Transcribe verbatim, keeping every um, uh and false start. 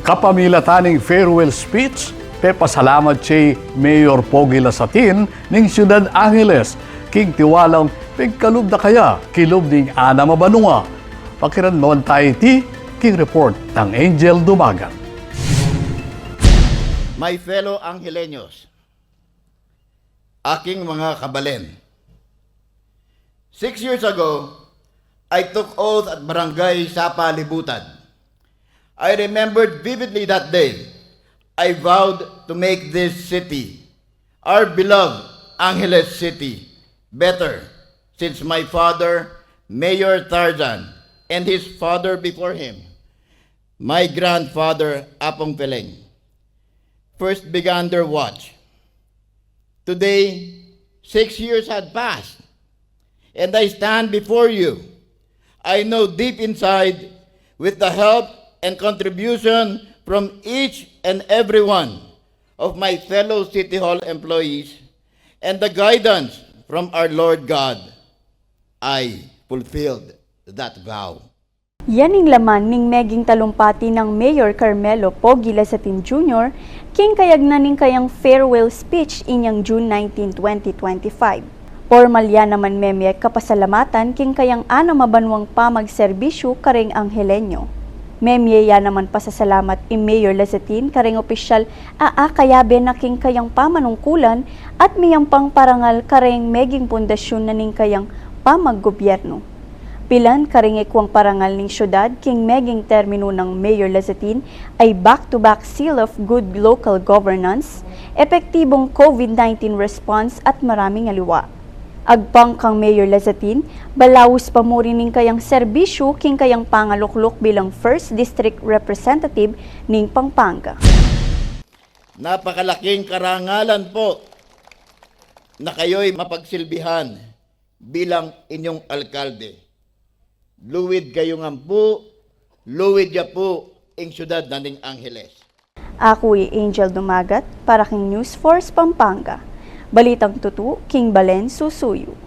Kapamilatan ning farewell speech, pepasalamat ya i Mayor Pogi Lasatin ning Syudad Angeles king tiwalang pigkalub da kaya kilub ning anam a banua. Pakiramdaman taya iti king report nang Angel Dumagat. My fellow Angeleños, aking mga kabalen. Six years ago, I took oath at Barangay Sapa Libutad. I remembered vividly that day. I vowed to make this city, our beloved Angeles City, better since my father, Mayor Tarzan, and his father before him, my grandfather, Apong Peleng, first began their watch. Today, six years had passed, and I stand before you. I know deep inside, with the help and contribution from each and every one of my fellow City Hall employees and the guidance from our Lord God, I fulfilled that vow. Yan ing laman ning meging talumpati nang Mayor Carmelo Pogi Lasatin Junior king kayagnan ning kayang farewell speech inyang June nineteen, twenty twenty-five. Pormal ya naman memie kapasalamatan king kayang anam a banuang pamagserbisyu kareng Angeleño. Memie ya naman pasasalamat i Mayor Lasatin kareng opisyal a akayabe na king kayang pamanungkulan at miyampang parangal kareng meging pundasyun na ning kayang pamaggobyernu. Pilan kareng ikuang parangal ning syudad king meging terminu nang Mayor Lazatin ay back-to-back seal of good local governance, epektibong COVID nineteen response at maraming aliwa. Agpang kang Mayor Lazatin, balaus pa mu rin ing kayang serbisyu king kayang pangalukluk bilang First District Representative ning Pampanga. Napakalaking karangalan po na kayo'y mapagsilbihan bilang inyong alkalde. Luid kayu ngan pu, luid ya pu ing syudad na ning Angeles. Aku i Angel Dumagat para king News Force Pampanga. Balitang tutu king balen susuyu.